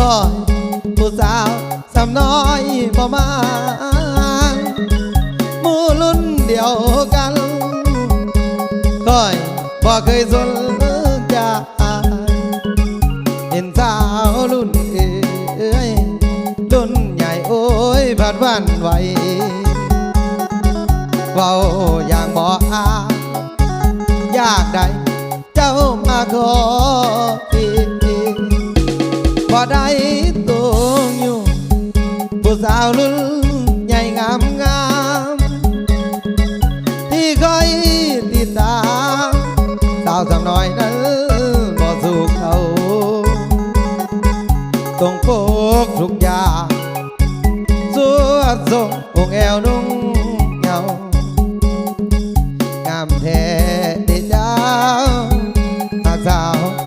ໂອ້ຍ ຜູ້ສາວສ່ຳນ້ອຍບໍ່ມາງ ໝູ່ລຸ້ນດຽວກັນ ຂ້ອຍບໍ່ເຄີຍສົນໃຈ ເຫັນສາວລຸ້ນເອີຍ ລຸ້ນໃຫຍ່ໂອ້ຍ ພັດຫວັ່ນໄຫວ ເວົ້າຢ່າງບໍ່ອາຍ ຢາກໄດ້ ເຈົ້າມາຂໍທີ່ ບໍ່ໄດ້ຕົງຢູ່ ຜູ້ສາວລຸ້ນໃຫຍ່ງາມໆ ທີ່ຂ້ອຍຕິດຕາມ ສາວສ່ຳນ້ອຍນັ້ນບໍ່ສູ້ເຂົາ ຕົງປົກທຸກຢ່າງ ສວດສົ່ງອົງແອວນຸ່ງ